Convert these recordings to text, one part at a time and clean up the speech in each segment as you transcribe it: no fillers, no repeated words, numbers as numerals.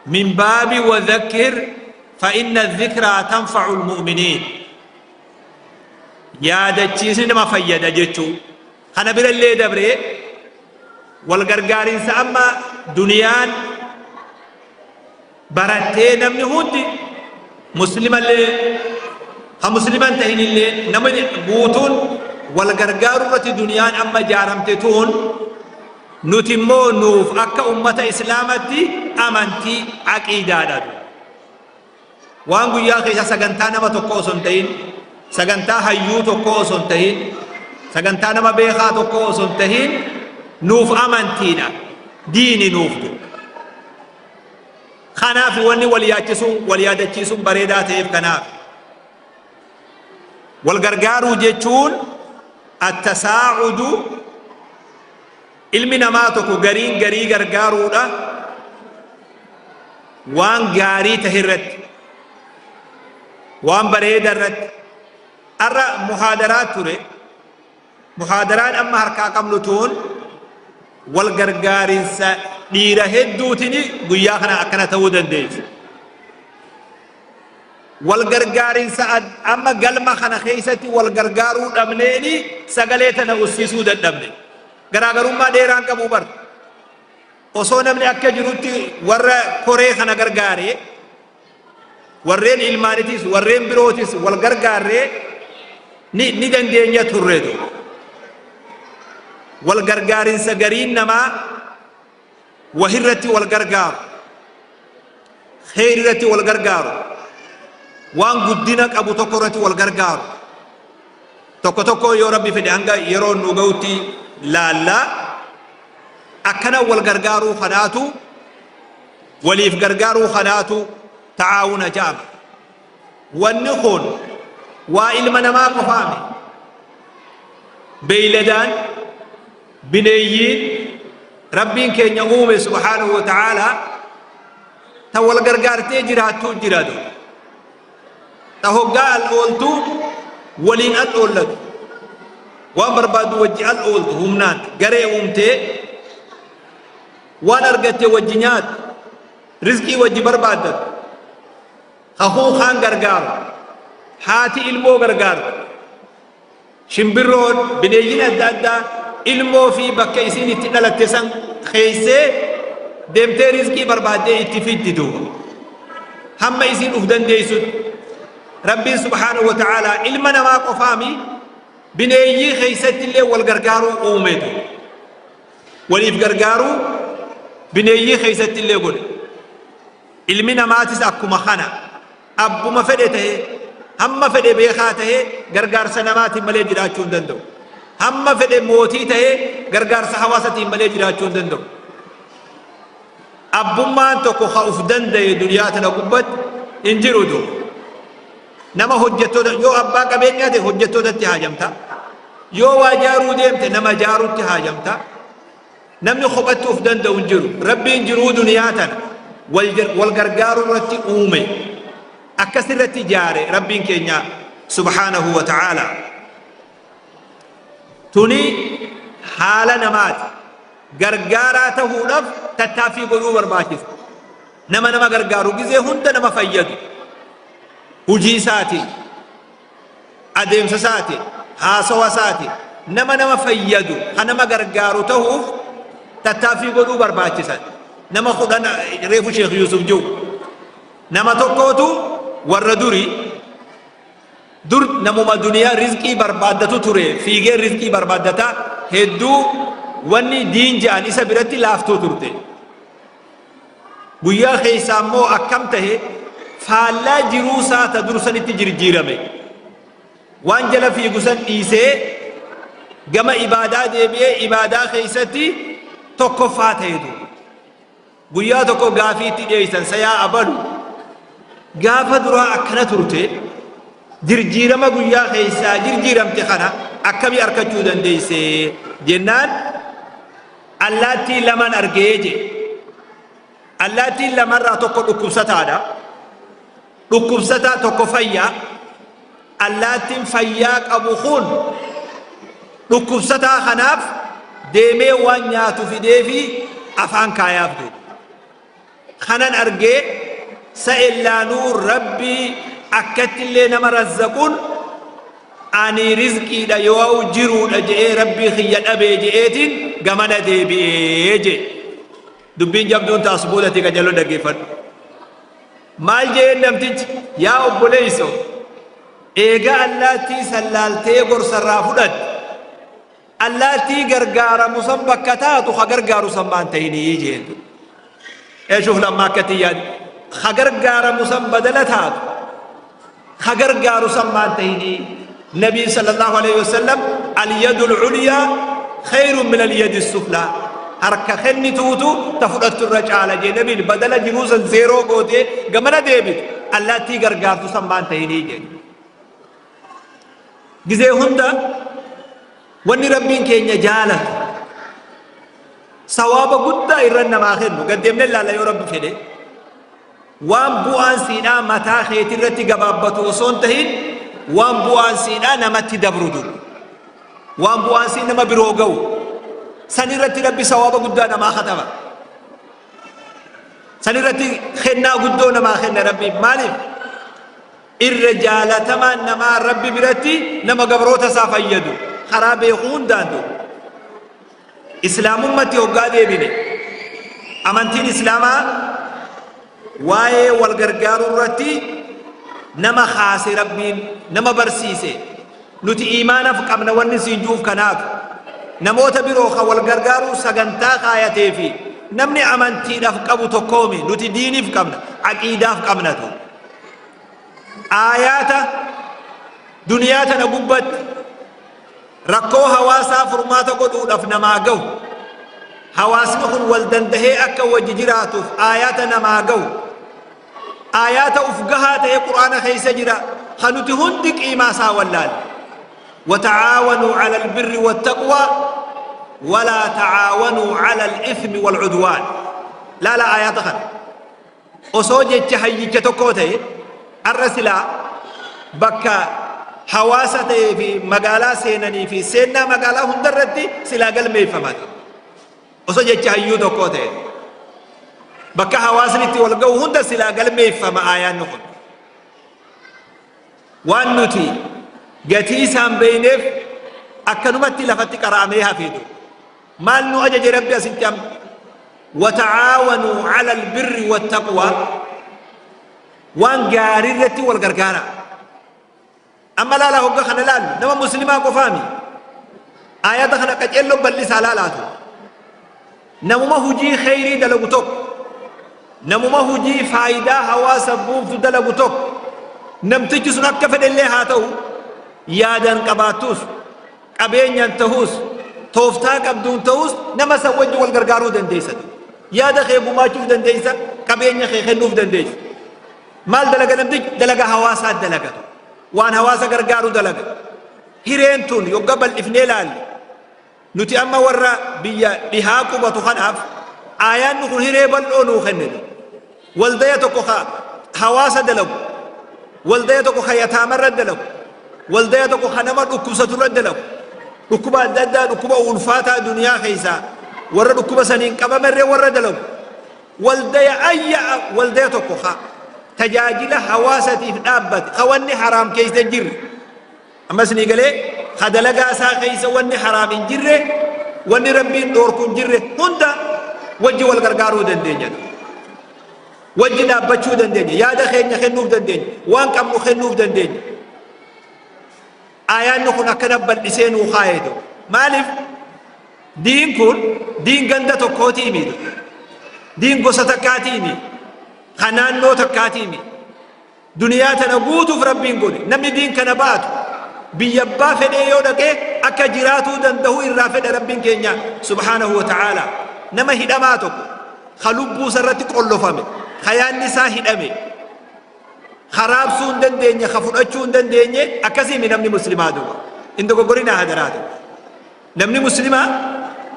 Min baabi wadhakkir fa inna dhikraa tanfa'u almu'miniin. Yaadachiisni nama fayyada jechuu. Kana birallee dabree wal gargaarinsa amma duniyaan barattee namni hundi muslimallee ha muslima hin tahinillee namni guutuun wal gargaaruu irratti duniyaan amma jaaramte tuun nuti immoo nuuf akka ummata islaamatti amantii aqiidaadha. Waan guyyaa keessa sagantaa nama tokko osoo hin tahin, sagantaa hayyuu tokko osoo hin tahin, sagantaa nama beekaa tokko osoo hin tahin nuuf amantiidha. Diini nuuf du. Kanaaf wanni wal yaachisuun wal yaadachiisuun bareedaa ta'eef kanaaf. Wal gargaaruu jechuun attasaacudu ilmi namaa tokko gariin garii gargaaruudha waan gaarii tahe irratti waan bareeda irratti. Har'a muhaadaraa ture. Muhaadaraan amma harkaa qabnu tuun wal gargaarinsa dhiira hedduutiin guyyaa kana akkana ta'uu dandeessi. Wal gargaarinsa amma galma kana keessatti wal gargaaruu dhabneeni sagalee tana ussisuu dadhabne. Garaagarummaa dheeraan qabu bar. Osoo namni akka jirutti warra koree kana gargaaree warreen ilmaanitis warreen birootis wal gargaarree ni, ni dandeenya turreetu. Wal gargaarinsa gariin namaa wahirratti wal gargaaru, kheyri irratti wal gargaaru, waan guddina qabu tokko irratti wal gargaaru. Tokko tokko yoo Rabbi fedhe hanga yeroo nu ga'utti laallaa. Akkana wal gargaaruu kanaatu, waliif gargaaruu kanaatu ta'aawuna ja'ama. Wanni kun waa ilma namaa qofaami. Beeyladaan, bineeyyiin Rabbiin keenya uume subhaanahu wa ta'aalaa ta wal gargaartee jiraattuu jiraatu. Ta hoggaa al ooltu waliin al oollatu. Waan barbaaddu wajji al ooltu, humnaan garee uumtee waan argatte wajji nyaattu, rizqii wajji barbaaddatu. Kakuu kaan gargaaru, haati ilmoo gargaartu. Shimbirroon, bineeyyiin adda addaa ilmoo fi bakka isiin itti dhalatte san keessee deemtee rizqii barbaaddee itti fiddi duuba. Hamma isiin uf dandeessutti. Rabbiin subhaanahu wa ta'aalaa ilma namaa qofaami bineeyyii keessatti illee wal gargaaruu uume duuba. Waliif gargaaruu bineeyyii keessatti illee godhe. Ilmi namaatis akkuma kana abbuma fedhe tahee, hamma fedhe beekaa tahee gargaarsa namaatiin malee jiraachuu hin danda'u. Hamma fedhe mootii tahee gargaarsa hawaasatiin malee jiraachuu hin danda'u. Abbummaan tokko ka uf danda'e duniyaa tana gubbatti hin jiru duuba. Nama hojjettoota yoo abbaa qabeenyaa ta'e hojjettootatti haajamta. Yoo waa jaaruu deemte nama jaarutti haajamta. Namni kophatti of danda'u hin jiru. Rabbiin jiruu duniyaa tana wal gargaaruu irratti uume. Akkas irratti ijaare Rabbiin keenya subhaanahu wa ta'aala. Tuni haala namaati. Gargaaraa tahuudhaaf tattaaffii godhuu barbaachisa. Nama nama gargaaru gizee hunda nama fayyadu. Hujii isaatiin, adeemsa isaatiin, haasawa isaatiin nama nama fayyadu, kan nama gargaaru tahuuf tattaaffii godhuu barbaachisa. Nama 10 reefu Sheekh Yuusuf jiru. Nama tokkootu warra durii dur namuma duniyaa rizqii barbaaddatu ture, fiigee rizqii barbaaddata, hedduu wanni diin je'an isa biratti laaftuu turte. Guyyaa keessaa immoo akkam tahe, faallaa jiruu isaa ta dur sanitti jirjiirame. Waan jala fiigu san dhiisee gama ibaadaa deebi'ee ibaadaa keessatti tokkoffaa ta'e duuba. Guyyaa tokko gaafii itti dhiyeessan, sayaa abalu gaafa duraa akkana turte, jirjiirama guyyaa keessaa jirjiiramte kana akkamii arkachuu dandeesse jennaan, allaattii laman argee jedhe. Allaattiin lamarraa tokko dhukkubsataadha. Dhukkubsataa tokko fayyaa. Allaattiin fayyaa qabu kun dhukkubsataa kanaaf deemee waan nyaatu fideefi afaan kaayaaf duuba. Kanan argee sa ellaanuu Rabbi akkattillee nama razzaquun ani rizqiidha yoo'u jiruudha je'ee Rabbii kiyya dhabee je'eetiin gamana deebi'ee je'e. Dubbiin jabduun taas boodatti qajeeloo dhaggeeffadhu. Maal je'een namtichi? Yaa obboleeyso, eega allaattii san laaltee gorsa irraa fudhatte, allaattii gargaaramu san bakka taatu ka gargaaru san maan tahinii jeen. Ee shuuf lamma akkatti yaad ka gargaaramu san badala taatu ka gargaaru san maan tahinii. Nabiin sallallahu alaihi wasallam, al-yadul ulyaa khayrun min al-yadi suflaa, harka kennituutu ta fudhattu irra caala jee nabiin. Badala jiruu san zeeroo gootee gamana deebitu, allaattii gargaartu san maan tahinii jee. Gizee hunda wanni Rabbiin keenya jaalatu sawaaba guddaa irra namaa kennu gaddeemnee ilaalla yoo Rabbi fedhe. Waan bu'aan siidhaa mataa keetii irratti gabaabbatu osoo hin tahin, waan bu'aan siidhaa namatti dabru dur, waan bu'aan sii nama biroo ga'u san irratti Rabbi sawaaba guddaa namaa kataba, san irratti kennaa guddoo namaa kenna Rabbi. Maaliif? Irra jaalatamaan namaa Rabbi biratti nama gabroota isaa fayyadu karaa beekuu hundaan dur. Islaamummatti hoggaa deebine, amantiin Islaamaa waa'ee wal gargaaruu irratti nama kaase, Rabbiin nama barsiise. Nuti iimaanaf qabna wanni siin ju'uuf kanaaf. Namoota biroo kan wal gargaaruu sagantaa kaayatee fi namni amantiidhaaf qabu tokkoomi. Nuti diiniif qabna, aqiidaaf qabnatu. Aayaata duniyaa tana gubbatti rakkoo hawaasaa furmaata godhuudhaaf namaa gahu, hawaasni kun wal dandahee akka wajji jiraatuuf aayaata namaa gahu, aayaata uf gahaa ta'e Qur'aana keessa jira, kan nuti hundi qiimaa isaa wallaalle. Wata'aawanuu ala albirri wattaqwaa walaa ta'aawanuu ala al-ithmi wal-udwaan. Laala aayaata kana. Osoo jecha hayyicha tokkoo ta'e, har'a silaa bakka hawaasa ta'ee fi magaalaa seenanii fi seennaa magaalaa hundarratti silaa galmeeffama. Osoo jecha hayyuu tokkoo ta'e, bakka hawaasni itti wal ga'u hunda silaa galmeeffama aayaanni kun. Waan nuti gatii isaan beeyneef akkanumatti lafatti qara'amee hafeetu. Maal nu ajaje Rabbi asitti amma? Wata'aawanuu cala albirri wattaqwaa, waan gaarii irratti wal gargaara. Amma laalaa, hogga kana laallu nama muslimaa qofaami. Aayata kana qaceelloo bal'isaa laalaatu. Namuma hujii kheyrii dalagu tokko, namuma hujii faayidaa hawaasa buuftu dalagu tokko, namtichi sun akka fedhellee haa ta'u, yaadaan qabaattus, qabeenyaan ta'us, tooftaa qabduun ta'us, nama san wajji wal gargaaruu dandeessa. Yaada kee gumaachuuf dandeessa, qabeenya kee kennuuf dandeessa. Maal dalaga namtichi? Dalaga hawaasaa dalagatu. Waan hawaasa gargaaru dalaga. Hireen tun yogga bal'ifnee ilaalle, nuti amma warra biyya dhihaa qubatu kanaaf aayaanni kun hiree bal'oo nuu kennite. Waldaya tokko ka hawaasa dalagu, waldaya tokko ka yataamarra dalagu, waldaya tokko ka nama dhukkubsaturra dalagu, dhukkuba adda addaa, dhukkuba ulfaataa duniyaa keessaa warra dhukkuba saniin qabamerree warra dalagu, waldaya ayya waldaya tokko ka tajaajila hawaasatiif dhaabbate, ka wanni haraam keessa hin jirre. Ammas ni galee, ka dalagaa isaa keessa wanni haraam hin jirre, wanni Rabbiin dhoorku hin jirre hunda wajji wal gargaaruu dandeenya. Wajji dhaabbachuu dandeenya. Yaada keenya kennuuf dandeenya. Waan qabnu kennuuf dandeenya. Aayaanni kun akkana bal'isee nuu kaayeetu. Maaliif? Diin kun diin ganda tokkootii miti. Diin gosa takkaatii miti. Ka naannoo takkaatii miti. Duniyaa tana guutuuf Rabbiin godhe. Namni diin kana baatu biyya abbaa fedhee yoo dhaqee akka jiraatuu danda'u irraa fedha Rabbiin keenya subhaanahu wa ta'aalaa. Nama hidhamaa tokko ka lubbuu isa irratti qollofame, ka yaadni isaa hidhame, ka raabsuu hin dandeenye, ka fudhachuu hin dandeenye akkasiimi namni muslimaa duuba. Hin dogoggorinaa hadaraatu. Namni muslimaa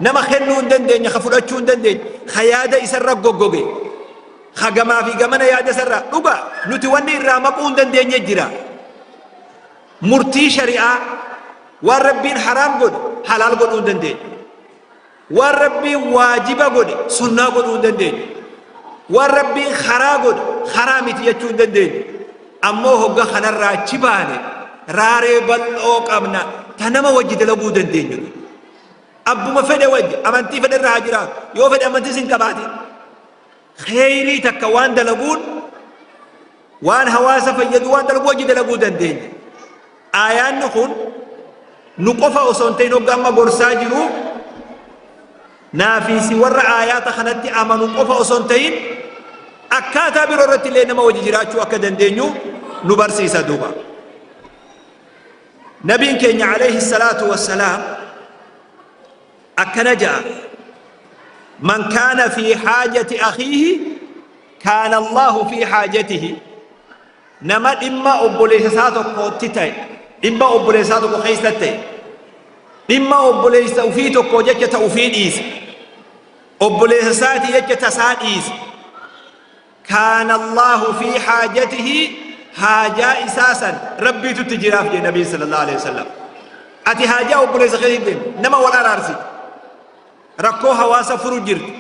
nama kennuu hin dandeenye, ka fudhachuu hin dandeenye, ka yaada isarra goggoge, ka gamaa fi gamana yaada isarraa dhuga nuti wanni irraa maquu hin dandeenye jira. Murtii shari'aa, waan Rabbiin haraam godhe halaal godhuu hin dandeenye. Waan Rabbiin waajiba godhe sunnaa godhuu hin dandeenye. Waan Rabbiin karaa godhe karaa miti jechuu hin dandeenyu. Ammoo hogga kanarraa achi baane raaree bal'oo qabna ta nama wajji dalaguu dandeenyu. Abbuma fedhe wajji amantii fedhe irra haa jiraatu. Yoo fedhe amantiis hin qabaatin. Kheyrii takka waan dalaguun waan hawaasa fayyadu waan dalagu wajji dalaguu dandeenya. Aayaanni kun nu qofa osoo hin ta'in hogga amma gorsaa jiru naafii si warra aayaata kanatti amanu qofa osoo hin ta'in akkaataa biroo irratti illee nama wajji jiraachuu akka dandeenyu nu barsiisa duuba. Nabiin keenya alayhi salaatu wassalaam akkana ja'a: man kaana fi haajati akhiihi kaana Allahu fi haajatihi. Nama dhimma obboleessa isaa tokkootti ta'e, dhimma obboleessa isaa tokko keessatti ta'e, dhimma obboleessa ufii tokko jecha ta ufii dhiise, obboleessa isaatii jecha tasaa dhiise, kaana Allaahu fi haajatihi, haajaa isaa san Rabbiitu itti jiraaf jedhe Nabiin sallallahu alaihi wasallam. Ati haajaa obboleessa keetii deemte, nama wal araarsite, rakkoo hawaasa furu jirti,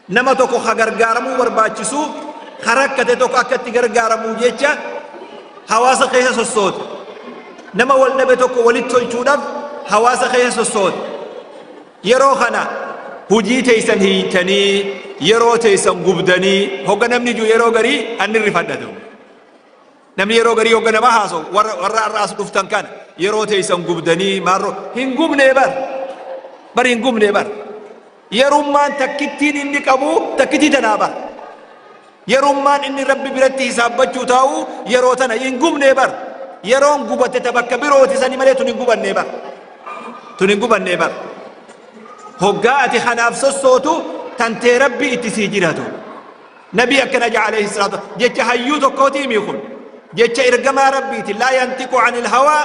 nama tokko ka gargaaramuu barbaachisu, ka rakkate tokko akka itti gargaaramuu jecha hawaasa keessa sossoote, nama wal dhabe tokko walitti tolchuudhaaf hawaasa keessa sossoote. Yeroo kana hujii teeysan hiiytanii yeroo teeysan gubdanii hogga namni jiru yeroo garii anni rifadhatu. Namni yeroo garii hogga nama haasawu warra warra har'a as dhuftan kana yeroo teeysan gubdanii maarroo hin gubnee bar bar hin gubnee bar yerummaan takkittiin inni qabu takkitii tanaa bar. Yerummaan inni Rabbi biratti hisaabbachuu taa'u yeroo tana hin gubnee bar. Yeroon gubate ta bakka birooti sani malee tun hin gubannee bar. Tun hin gubannee bar. Hoggaa ati kanaaf sossootu tantee Rabbi itti sii jiratu. Nabii akkana ja'a alayhi salaatu jecha hayyuu tokkooti himi kun. Jecha ergamaa Rabbiiti laa yantiqu anil hawaa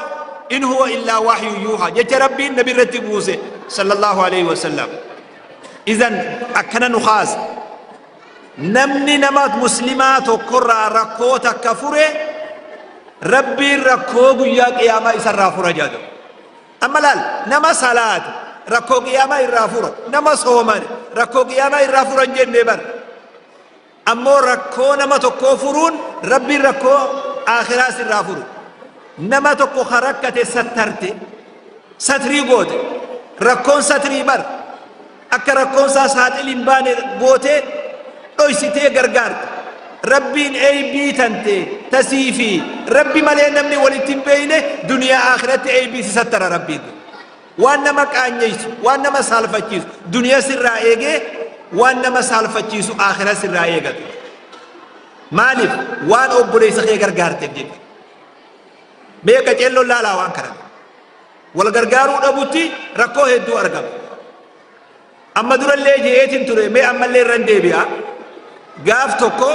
in huwa illaa wahyu yuuha jecha Rabbiin nabi irratti buuse sallallahu alayhi wasallam. Idan akkana nu kaasa. Namni nama muslimaa tokkorraa rakkoo takka fure, Rabbiin rakkoo guyyaa qiyaamaa isarraa fura jedhu. Amma laal, nama salaate rakkoo qiyaamaa irraa fura, nama soomane rakkoo qiyaamaa irraa fura hin jenne bar. Ammoo rakkoo nama tokkoo furuun Rabbiin rakkoo aakhiraa sirraa furu. Nama tokko ka rakkate sattarte, satrii goote, rakkoon satrii bar. Akka rakkoon isaa saaxil hin baane gootee dhoysitee gargaarte. Rabbiin eybii tante ta sii fi Rabbi malee namni walitti hin beeyne duniyaa aakhiratti eybii si sattara Rabbiin. Waan nama qaanyeysu, waan nama saalfachiisu duniyaa sirraa eegee waan nama saalfachiisu aakhira sirraa eegatu. Maaliif? Waan obboleessa kee gargaarteef jechuudha. Mee qaceelloon laalaa waan kana. Wal gargaaruu dhabutti rakkoo hedduu argama. Amma durallee je'eetin ture, mee ammallee irran deebi'a. Gaaf tokko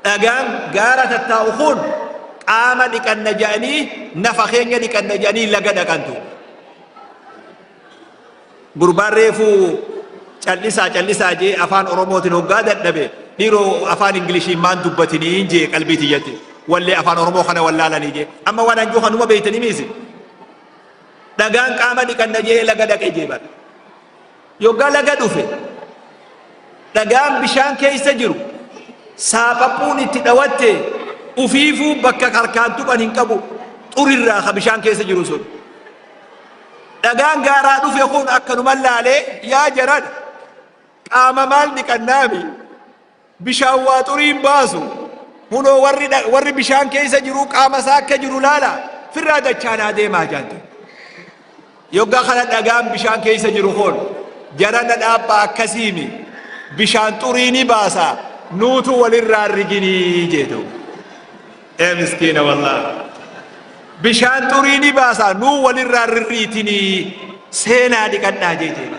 dhagaan gaara tattaa'u kun qaama dhiqanna je'anii, nafa keenya dhiqanna je'anii laga dhaqantu. Gurbaan reefuu callisaa callisaa jee afaan Oromootiin hoggaa dadhabe, dhiiroo afaan Ingiliishiin maan dubbatiniin jee qalbii tiyyatti. Wallee afaan Oromoo kana wallaalanii jee. Amma waan anjuu kanuma beeytanii miisi. Dhagaan qaama dhiqanna jee laga dhaqe jee bara. Yoggaa laga dhufe dhagaan bishaan keessa jiru saaphaphuun itti dhawatte ufiifuu bakka harkaan tuqan hin qabu xurirraa ka bishaan keessa jiru sun. Dhagaan gaaraa dhufe kun akkanuman laalee, yaa jarana, qaama maal dhiqannaami, bishaan waa xurii hin baasu, hunoo warri, warri bishaan keessa jiru qaama isaa akka jiru laala firraa dachaanaa deemaa jaante. Yoggaa kana dhagaan bishaan keessa jiru kun, jarana dhaabbaa akkasiimi, bishaan xurii ni baasa, nuutu walirraa riginii jeetu. Ee miskiina wallah. Bishaan xurii ni baasa, nuu walirraa rirriitinii, seenaa dhiqadhaa jee jee.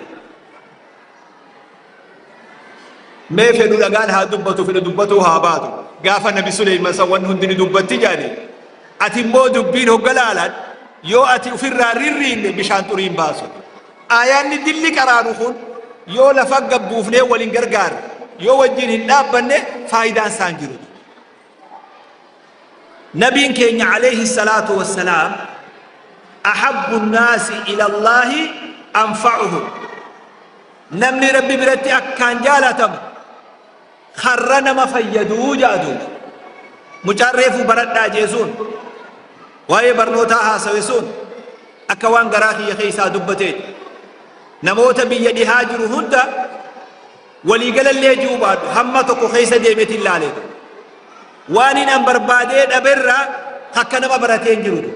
Mee fedhu dhagaan haa dubbatu, fedhu dubbatuu haa baatu. Gaafa Nabi Suleyman san wanni hundi ni dubbatti jaani. Ati immoo dubbiin hogga laalan yoo ati ofirraa rirriinne bishaan xurii hin baasu. Aayaanni dilli qaraanu kun yoo lafa gabbuufnee waliin gargaarre, yoo wajjin hin dhaabbanne, faayidaan isaan jiru. Nabiin keenya alayhi salaatu wassalaam, ahabbu nnaasi ila Allaahi anfa'uhum, namni Rabbi biratti akkaan jaalatamu Karra nama fayyaduu ja'a duuba. Mucaan reefuu baradhaa jee sun, waa'ee barnootaa haasawe sun akka waan garaa kiyya keessaa dubbateeti. Namoota biyya dhihaa jiru hunda waliigalallee ji'uu baadhu hamma tokko keessa deemeetiin laalee ture. Waan hin an barbaadee dhaberraa akka nama baratee hin jiru ture.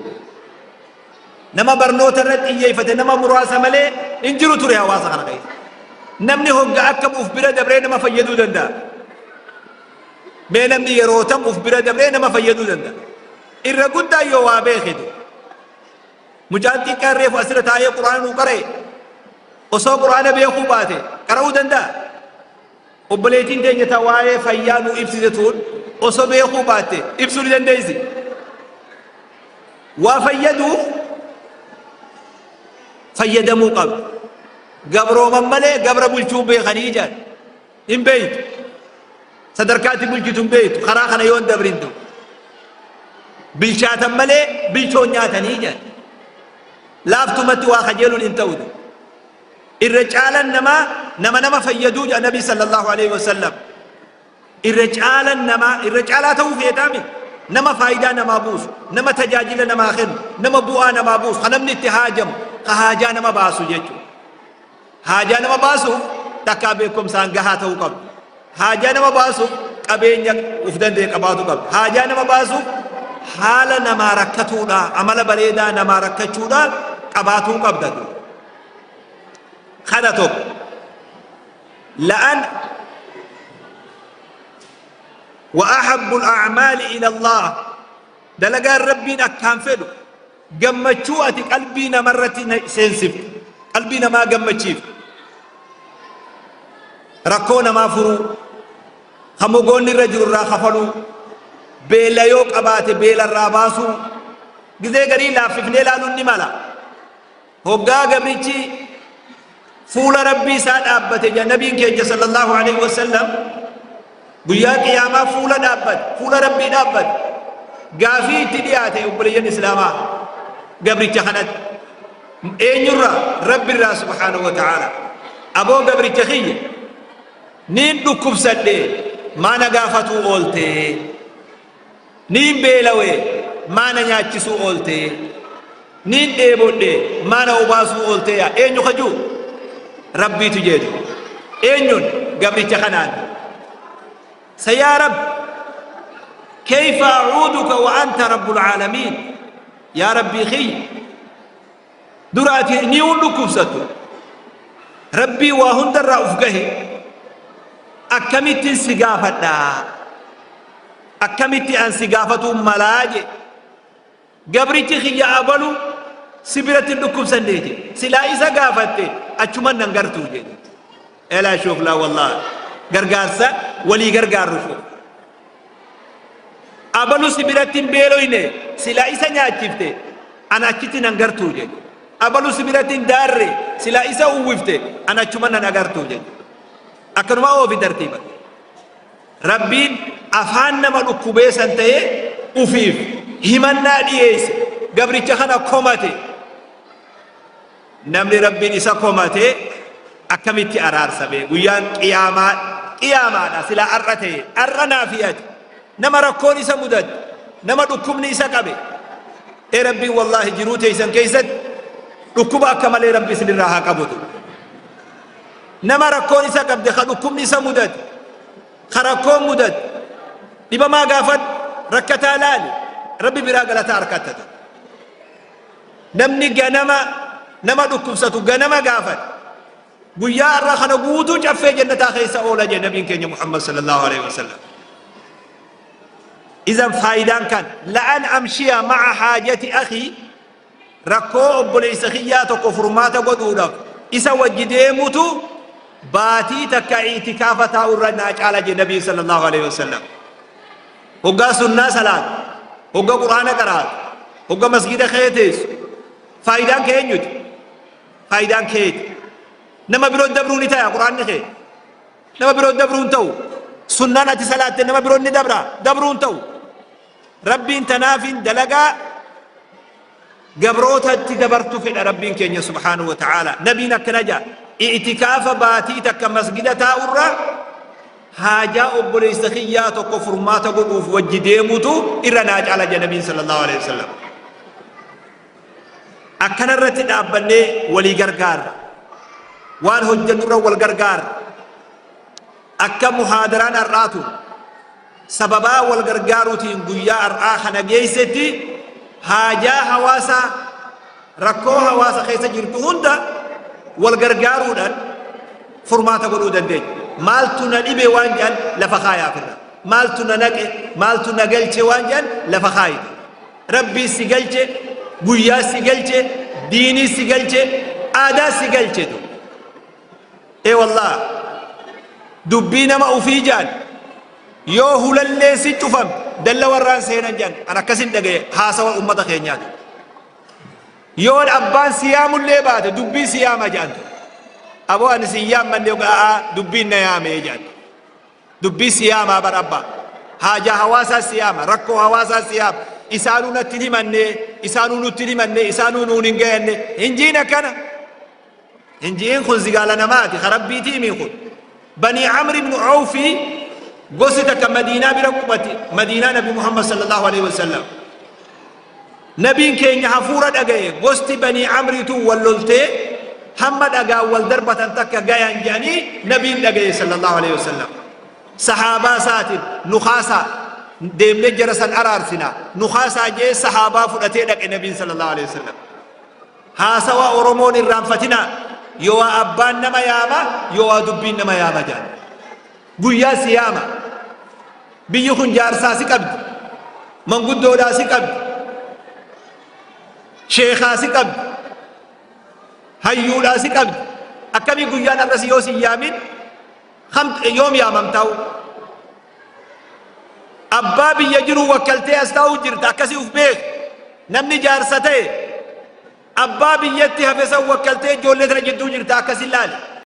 Nama barnoota irratti xiyyeeffate nama muraasa malee hin jiru ture hawaasa kana keessa. Namni hogga akkam uf bira dabree nama fayyaduu danda'a? Mee namni yeroo tam uf bira dabree nama fayyaduu danda'a? Irra guddaan yoo waa beeketu. Mucaan xiqqaan reefu asirra taa'ee Qur'aana nuu qara'e. Osoo Qur'aana beekuu baate qara'uu danda'a? Obboleettiin teenya ta waa'ee fayyaa nuu ibsite tun osoo beekuu baatte ibsuu ni dandeessi? Waa fayyaduuf fayyadamuu qabdi. Gabrooman malee gabra bulchuu beekanii jedhan. Hin beeytu. Sadarkaa itti bulchitu hin beeytu. Karaa kana yoo hin dabrin ta'u. Bilchaatan malee bilchoon nyaatanii jedhan. Laaftumatti waa kajeeluun hin ta'u. Irra caalan namaa nama nama fayyaduu jedha Nabi sallallahu alaihi wasallam. Irra caalan namaa irra caalaa ta'uu feetaami. Nama faayidaa namaa buusu, nama tajaajila namaa kennu, nama bu'aa namaa buusu, kan namni itti haajamu, ka haajaa nama baasu jechuudha. Haajaa nama baasuuf takkaa beekumsaan gahaa ta'uu qabda. Haajaa nama baasuuf qabeenya uf danda'e qabaatu qabda. Haajaa nama baasuuf haala namaa rakkatuudha, amala bareedaa namaa rakkachuudha qabaatuu qabda. Kana tokko. La'an wa ahabbu al-a'maali ila Allah, dalagaan Rabbiin akkaan fedhu gammachuu ati qalbii namarratti seensiftu, qalbii namaa gammachiiftu, rakkoo namaa furuu, ka mogoonni irra jiru irraa kafaluu, beela yoo qabaate beela irraa baasuu. Gizee garii laaffifnee ilaaluun ni mala. Hoggaa gabrichi fuula Rabbii isaa dhaabbate jedha nabiin keenya sallallahu alaihi wasallam, guyyaa qiyaamaa fuula dhaabbate, fuula Rabbii dhaabbate, gaafii itti dhiyaate. Obboleeyyan islaamaa, gabricha kanatti eenyurraa? Rabbirraa subhaanahu wa ta'aala. Aboo gabricha kiyya, niin dhukkubsadhe, maa na gaafatuu ooltee? Niin beelawe, maa na nyaachisuu oolte? Niin dheebodhe, maa na obaasuu oolte? Yaa eenyu ka ji'u? Rabbiitu jeedu. Eenyuun? Gabricha kanaan. Sa yaa Rabbi, kayfa a'uuduka wa anta rabbul aalamiin? Yaa Rabbii kiyya, dura ati ni hun dhukkubsattu. Rabbii waa hundarraa uf gahe akkamittiin si gaafadha? Akkamitti an si gaafatuun malaa jedhe. Gabrichi kiyya abalu si biratti hin dhukkubsanne jedhe. Silaa isa gaafatte achuman nan gartuu jedhe. Elaa shuuf laa wallaahi. Gargaarsa walii gargaarru shuuf. Abalu si biratti hin beeloyne, silaa isa nyaachifte an achitti nan gartuu jedhe. Abalu si biratti hin daarre, silaa isa uwwifte an achuman nan agartuu jedhe. Akkanuma oofi tartiiba. Rabbiin afaan nama dhukkubee san ta'ee ufiif himannaa dhiyeesse, gabricha kana komate. Namni Rabbiin isa komate akkamitti araarsame? Guyyaan qiyaamaa qiyaamaadha, silaa ar'a ta'e ar'a naafi ati nama rakkoon isa mudatte, nama dhukkubni isa qabe. Ee Rabbiin wallaahi jiruu teessan keessatti dhukkuba akka malee Rabbi isinirraa haa qabutu. Nama rakkoon isa qabde, ka dhukkubni isa mudate, ka rakkoon mudate, dhibamaa gaafadhu, rakkataa laali, Rabbi biraa galata arkatta. Namni ganama nama dhukkubsatu ganama gaafate, guyyaa har'a kana guutuu caffee jannataa keessa oola jedhe nabiin keenya Muhammad sallallahu alaihi wasallam. Izan faayidaan kan la'an amshiya ma'a haajati akhi, rakkoo obboleessa kiyyaa tokko furmaata godhuudhaaf isa wajji deemutu baatii takka i'tikaafa taa'u irra naa caala jedhe nabiin sallallahu alaihi wasallam. Hoggaa sunnaa salaatu, hogga quraana qaraatu, hogga masgida kee teessu, faayidaan kee eenyuti? Faayidaan keeti. Nama biroo dabruu ni ta'a quraanni kee? Nama biroo dabruu hin ta'u. Sunnaan ati salaatte nama biroo ni dabra? Dabruu hin ta'u. Rabbiin tanaafin dalagaa gabrootatti dabartu fedha Rabbiin keenya subhaanahu wa ta'aala. Nabiin akkana jedha, i'tikaafa baatii takka masgida taa'urra. Haajaa obboleessa kiyyaa tokko furmaata godhuuf wajji deemutu irra naa caala jedha Nabiin sallallahu alaihi wasallam. Akkana irratti dhaabbannee walii gargaarra. Waan hojjennurra wal gargaarra. Akka muhaadaraan har'aa tun sababaa wal gargaaruutiin guyyaa har'aa kana geessetti, haajaa hawaasaa, rakkoo hawaasa keessa jirtu hunda wal gargaaruudhaan furmaata godhuu dandeenya. Maaltu na dhibe waan jedhan lafa kaayaafirra. Maaltu na naqe, maaltu na galche waan jedhan lafa kaayite. Rabbii si galche, guyyaa si galche, diinii si galche, aadaa si galchetu. Ee wallah, dubbii nama ufii jaan yoo hulallee si cufam dalla warraan seenan jaan an akkasin dhagaye haasawa ummata keenyaati. Yoon abbaan si yaamullee baate dubbii si yaama jaantu. Aboo, ani si yaammanne, a'aa, dubbiin na yaamee jaantu. Dubbii si yaamaa bar abbaa. Haajaa hawaasaa si yaama, rakkoo hawaasaa si yaama. Isaanuu natti hin himanne, isaanuu nutti hin himanne, isaanuu nuun hin gayanne. Hin jiin akkana. Hin jiin, kun zigaala namaati, karabbiitii himi kun. Banii Amr ibn Awfi gosi takka Madiinaa bira qubati, Madiinaa Nabi Muhammad sallallahu alaihi wasallam. Nabiin keenya hafuura dhagaye, gosti Banii Amriitu wal loltee hamma dhagaa wal darbatan takka gayan jedhanii nabiin dhagaye sallallahu alaihi wasallam. Sahaabaa isaatiin, "Nu kaasaa, deemnee jara san araarsina, nu kaasaa," jee sahaabaa fudhatee dhaqe nabiin sallallahu alaihi wasallam. Haasawa Oromoon irraanfatinaa, yoo waa abbaan nama yaama, yoo waa dubbiin nama yaama jedhan. Guyyaa si yaama. Biyyi kun jaarsaa si qabdi. Manguddoodhaa si qabdi. Sheekaa si qabdi. Hayyuudhaa si qabdi. Akkamii guyyaan har'as yoo si yaamin yoom yaamamtaa'u? Abbaa biyya jiru wakkaltee as taa'u jirta, akkasii uf beek. Namni jaarsa ta'e abbaa biyyatti hafe san wakkaltee ijoollee tana jidduu jirta, akkasin laali.